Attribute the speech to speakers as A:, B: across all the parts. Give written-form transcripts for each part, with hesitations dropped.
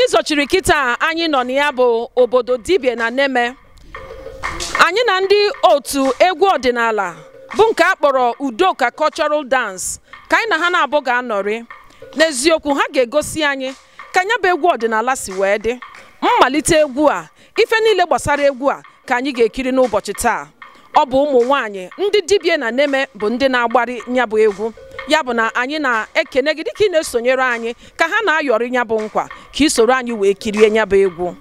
A: Anyị zọchiri kịta anyị nọ na ya bụ obodo Dibia na Neme. Anyị na ndị otu egwu ọdịnala bụ nke a kpọrọ Udoka Cultural Dance ka anyị na ha na-abụ ga-anọrị. N'eziokwu, ha ga-egosi anyị ka anya bụ egwu ọdịnala si wee dị. Mmalite egwu a, ife niile gbasara egwu a ka anyị ga-ekiri n'ụbọchị taa. Ọ bụ ụmụ nwanyị ndị Dibia na Neme bụ ndị na-agbari ya bụ egwu. Ya bụ na anyị na-ekene gị dịka ị na-esonyere anyị ka ha na-ayọrị ya bụ nkwa ka ị soro anyị wee kirie ya bụ egwu.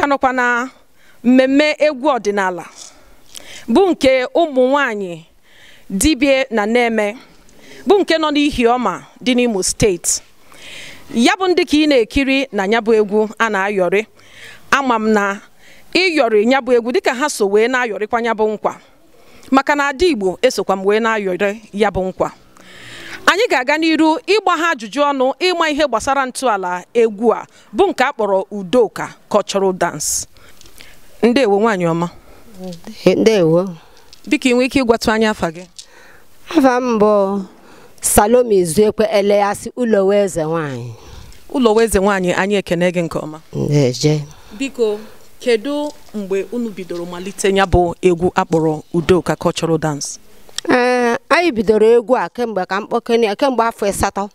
A: ka nọkwa na mmemme egwu ọdịnala bụ nke ụmụ nwanyị dibịa na na-eme bụ nke nọ n'Ihiọma dị n'Imo steeti. Ya bụ ndị ka ị na-ekiri na ya bụ egwu a na-ayọrị. Ama m na ịyọrị ya bụ egwu dịka ha so wee na-ayọrịkwa ya bụ nkwa, maka na ada Igbo esokwa m wee na-ayọrị ya bụ nkwa. Anyị ga-aga n'iru ịgba ha ajụjụ ọnụ ịma ihe gbasara ntọala egwu a bụ nke a kpọrọ Udoka Cultural Dance. Ndewo nwaanyị ọma.
B: Ndewo.
A: Biko ị nwee ike ịgwatụ anyị afa gị?
B: Afa m bụ Salome Izuekwe Eleasị Ụlọweze nwaanyị.
A: Ụlọweze nwaanyị, anyị ekene gị nke ọma.
B: Ndeje.
A: Biko kedu mgbe unu bidoro malite ya bụ egwu akpọrọ Udoka Cultural Dance?
B: Ee, anyị bidoro egwu a kemgbe ka mkpọkene kemgbe afọ 8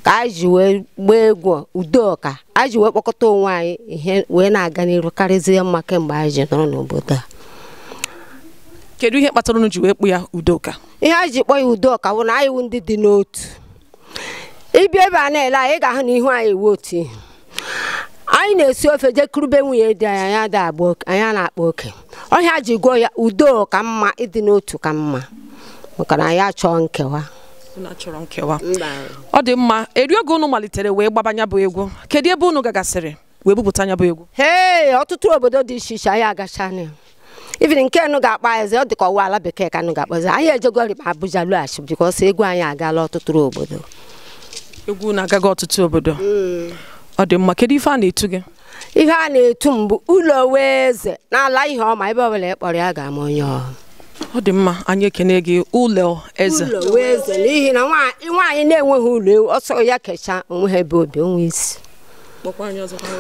B: ka anyị ji wee gbaa egwu Udoka. Anyị ji wee kpọkọta onwe anyị ihe wee na-aga n'iru karịzie mma kemgbe anyị ji nọrọ n'obodo a.
A: Kedu ihe kpatara unu ji wee kpụ ya Udoka?
B: Ihe anyị ji kpọ ya Udoka bụ na anyị wụ ndị dị n'otu. Ịbịa ebe a na-ele anyị, ị ga-ahụ na ihu anyị ewu otu ihe. Anyị na-esi ofe jee kurube nwunye dị anyị, anyị ada agba oke, anyị na-akpa oke. Ọhịa ji gụọ ya udo ka mma, ịdị n'otu ka mma, maka na anyị achọọ nkewa.
A: Unu achọrọ nkewa. Ọ dị mma. Eri oge unu malitere wee gbaba ya bụ egwu, kedu ebe unu gagasịrị wee bupụta ya bụ egwu?
B: Hee, ọtụtụ obodo dị iche iche anyị agachana ya. Even nke nụ ga-akpa eze, ọ dịka ọwa ala bekee ka nụ ga-akpọzi. Anyị ejegori Abuja lughachi because egwu anyị agaala ọtụtụ obodo.
A: Egwu na-agaga ọtụtụ obodo. Ọ dị mma. Kedu ife a na-etu gị?
B: Ihe a na-etu m bụ Ụlọweze n'ala Ihiọma, ebe ọbụla ị kpọrọ ya ga-ama onye ọ.
A: Ọ dị mma, anyị ekene gị Ụlọeze.
B: Ụlọweze, n'ihi na nwaanyị na-enweghị ụlọ ọsọ ya kecha onwe ha ebe obi onwe isi.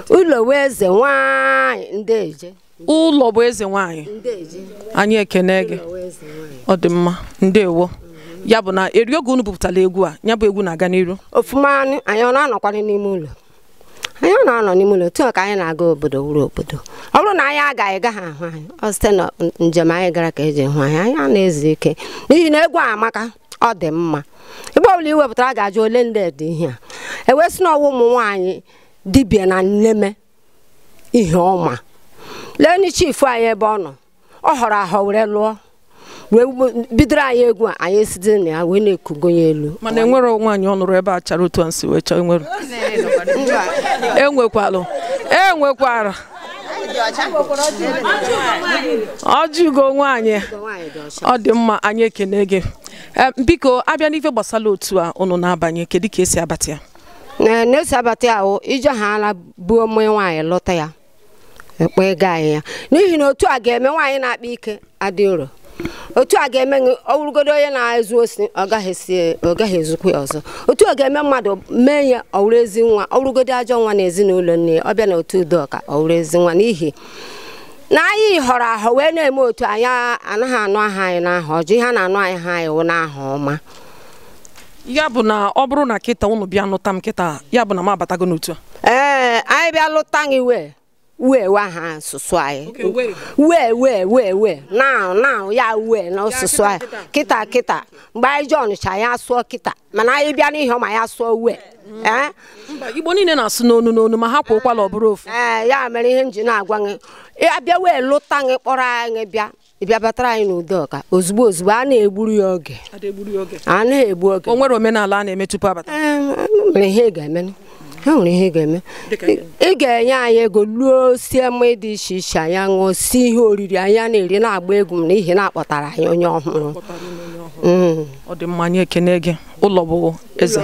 B: Ụlọweze nwaanyị ndeje.
A: Ụlọ bụ eze nwaanyị. Anyị ekene gị. Ọ dị mma, ndewo. Ya bụ na eri oge unu bupụtara egwu a, ya bụ egwu na-aga n'iru
B: ofụma. Anyị ọ na-anọkwanị n'ime ụlọ? Anyị ọ na-anọ n'ime ụlọ otu a ka anyị na-aga obodo wuru obodo. Ọ bụrụ na anyị agaghị gaghị ahụ anyị, ọ site na njem anyị gara ka eji hụ anyị. Anyị na-ezu ike n'ihi na egwu a amaka, ọ dị mma. Ebe ọ bụla ị wepụtara a ga-ajụ ole ndị dị ihe a. Ewee sị na ọwụ ụmụ nwaanyị dibịa na nneme Ihiọma. Lee chifu anyị ebe ọ nọ, ọ họrọ ahọ were lụọ, wee bidoro anyị egwu a, anyị esite na ya wee na-ekugo ya elu.
A: Mana enwere nwaanyị ọ nụrụ ebe a chara otu a nsi wee chọọ enwere. Enwekwalụ, enwekwara ọjụgo nwaanyị. Ọ dị mma, anyị ekene gị. Biko abịa n'ife gbasara otu a unu na-abanye, kedu ka esi abata ya?
B: Na-esi abata ya ahụ ije ha ala buo mmanya nwaanyị lọta ya ekpe ego anyị ya, n'ihi na otu a ga-eme nwaanyị na-akpa ike adị uro. Otu a ga-eme ọ wụrụgodo onye na-ezu osi ọ gaghị ezukwa ya ọzọ. Otu a ga-eme mmadụ mee ya ọ wụrụ ezi nwa, ọ wụrụgodo ajọ nwa na ezinụlọ nne ya, ọ bịa na otu Udoka ọ wụrụ ezi nwa, n'ihi na anyị họrọ ahọ wee na-eme otu anyị anaghị anụ aha anyị n'aha ọjọọ. Ihe a na-anụ anyị ha anyị wụ n'aha ọma.
A: Ya bụ na ọ bụrụ na kịta unu bịa nụta m kịta, ya bụ na m abatago n'otu a.
B: Ee, anyị bịa lụta gị wee wee wa ha asụsụ anyị wee wee wee wee now now ya wee na asụsụ anyị kịta kịta. Mgbe anyị ji Ọnịcha anyị asụọ kịta, mana anyị bịa n'Ihiọma ya asụọ wee.
A: Mba, Igbo niile na-asụ n'onu n'onu ma ha kwa ụkwala ọ bụrụ ofu.
B: Ee, ya mere ihe m ji na-agwa gị, abịa wee lụta gị kpọrọ anyị bịa ịbịa batara anyị n'Udoka ozugbo ozugbo, a na-egburu ya oge. A na-egbu oge.
A: O nwere omenala a na-eme tupu abata?
B: Nwere ihe ị ga-eme. Ha nwere ihe ị ga-eme. Ị ga-enye anyị ego luo sie mma dị iche iche, anyị aṅụọ, si ihe oriri anyị a na-eri na-agba egwu m n'ihi na akpọtara anyị onye ọhụrụ.
A: Ọ dị mma, anyị ekene gị. Ụlọ bụ eze.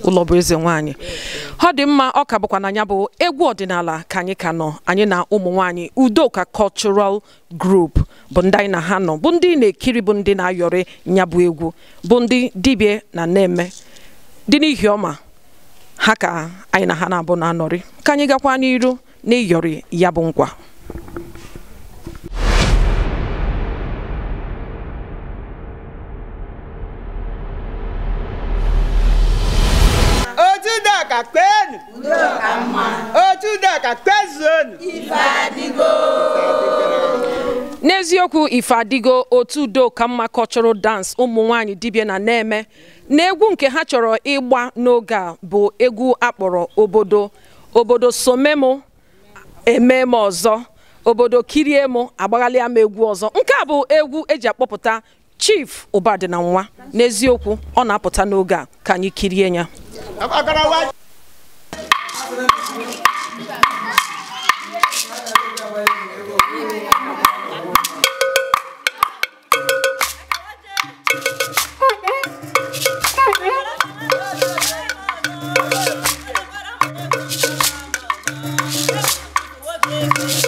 A: Ụlọ bụ eze nwaanyị. Ọ dị mma, ọ ka bụkwa na ya bụ egwu ọdịnala ka anyị ka nọ. Anyị na ụmụ nwaanyị Udoka Cultural Group bụ ndị anyị na ha nọ, bụ ndị na-ekiri, bụ ndị na-ayọrị ya bụ egwu, bụ ndị dibịa na na-eme dị n'Ihiọma. Ha ka anyị na ha na-abụ na-anọrị. Ka anyị gakwa n'iru n'ịyọrị ya bụ nkwa.
C: Otu Udoka kwenu!
D: Udoka mma!
C: Otu Udoka kwezuonu!
D: Ife adịgo!
A: N'eziokwu, ife adịgo. Otu Udoka Mma Cultural Dance ụmụ nwaanyị dibịa na na-eme na egwu nke ha chọrọ ịgba n'oge a bụ egwu akpọrọ obodo obodo somemo. Eme m ọzọ, obodo kirie m, agbaghalịa m egwu ọzọ. Nke a bụ egwu eji akpọpụta Chief Ụbadịnanwa. N'eziokwu, ọ na-apụta n'oge a, ka anyị kirie ya.
C: Akarawa.
D: Thank you.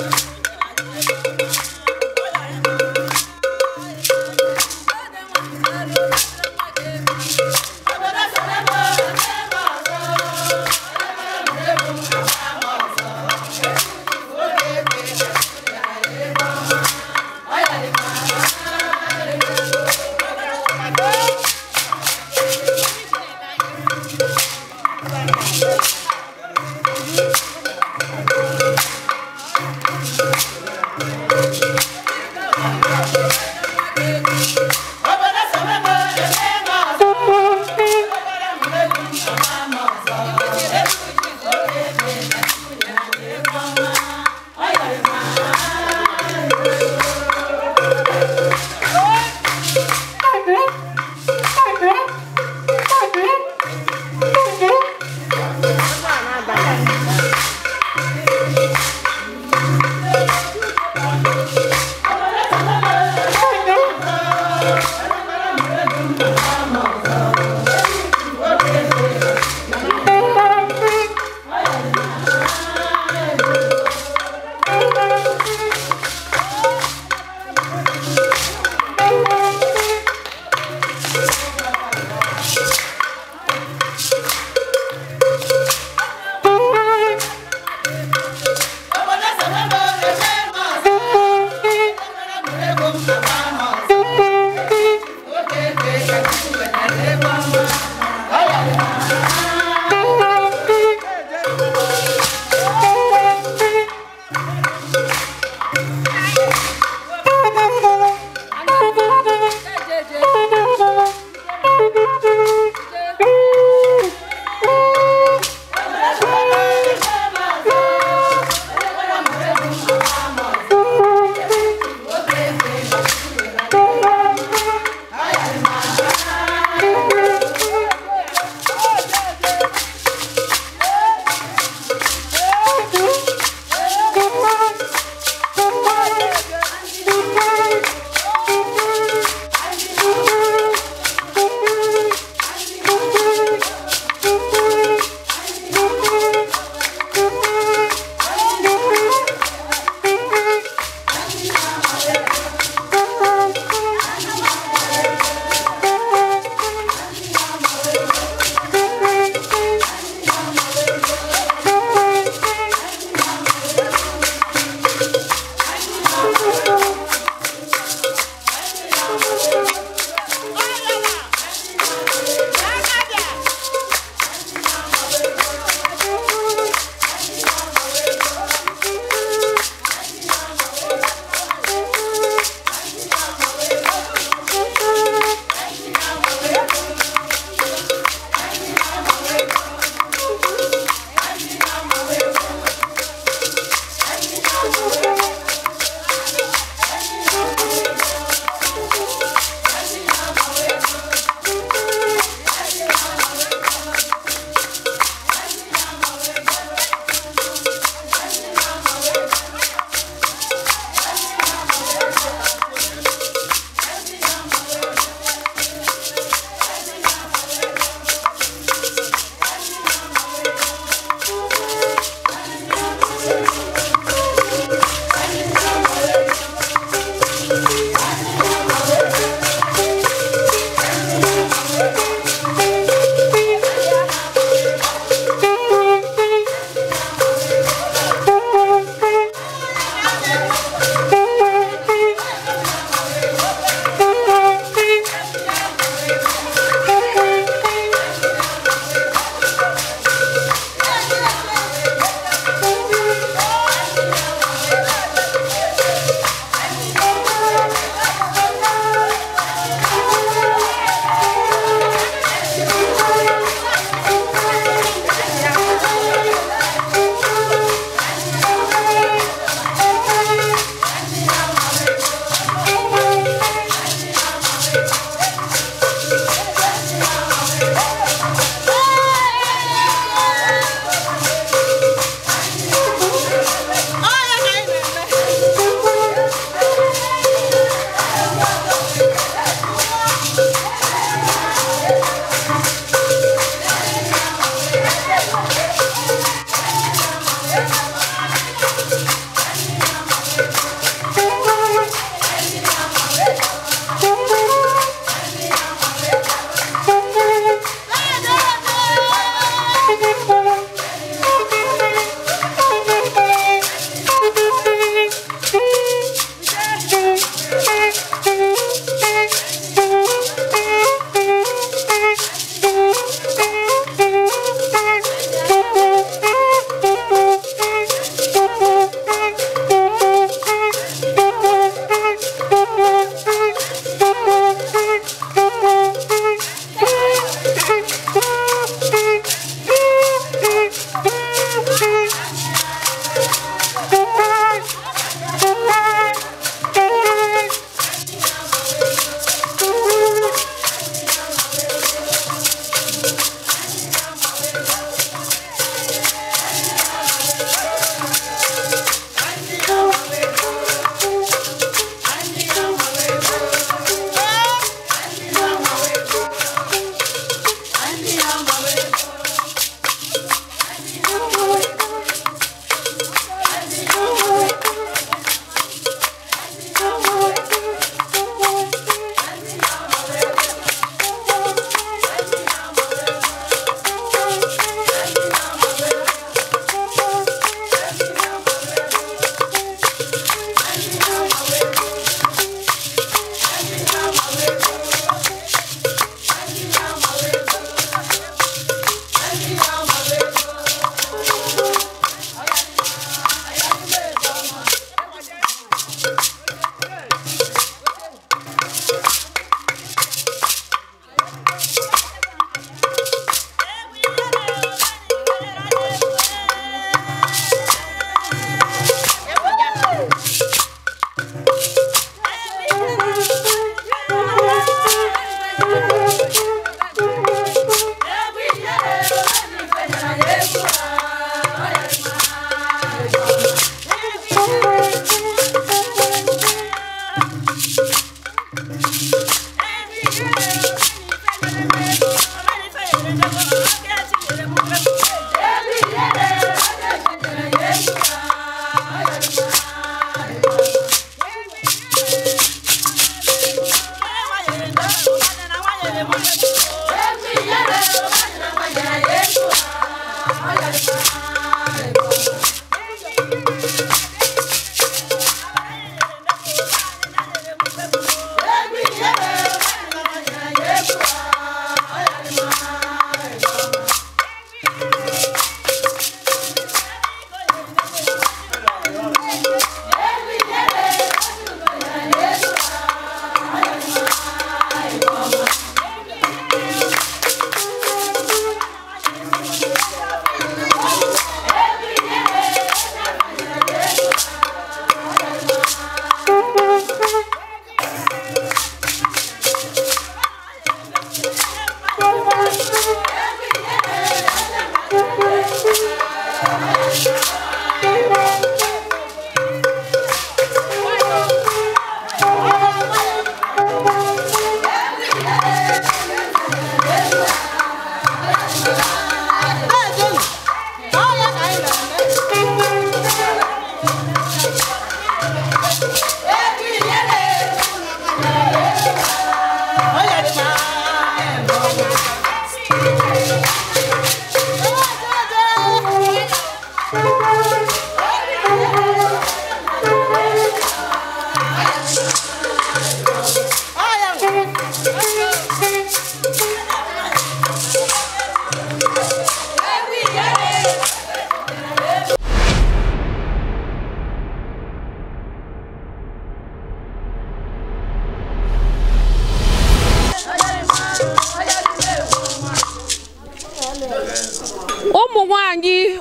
A: Ụmụ nwanyị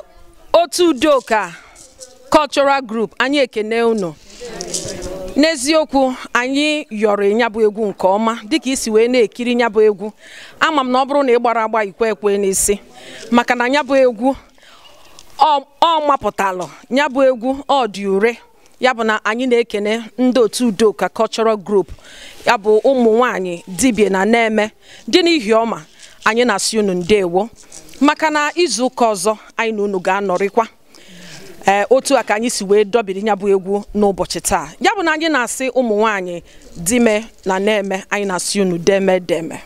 A: otu Udoka Cultural Group, anyị ekene unu. N'eziokwu, anyị yọrọ ya bụ egwu nke ọma dịka isi wee na-ekiri ya bụ egwu. Ama m na ọ bụrụ na ị gbara agba ikwe ekwe n'isi, maka na ya bụ egwu ọ mapụtalụ, ya bụ egwu ọ dị ure. Ya bụ na anyị na-ekene ndị otu Udoka Cultural Group, ya bụ ụmụ nwanyị dibịa na na-eme dị n'ihi ọma. Anyị na-asị unu ndewo, maka na izu ụka ọzọ anyị na unu ga-anọrịkwa. Ee, otu a ka anyị si wee dọbiri ya bụ egwu n'ụbọchị taa. Ya bụ na anyị na-asị ụmụ nwanyị dime na na-eme, anyị na-asị unu deme deme.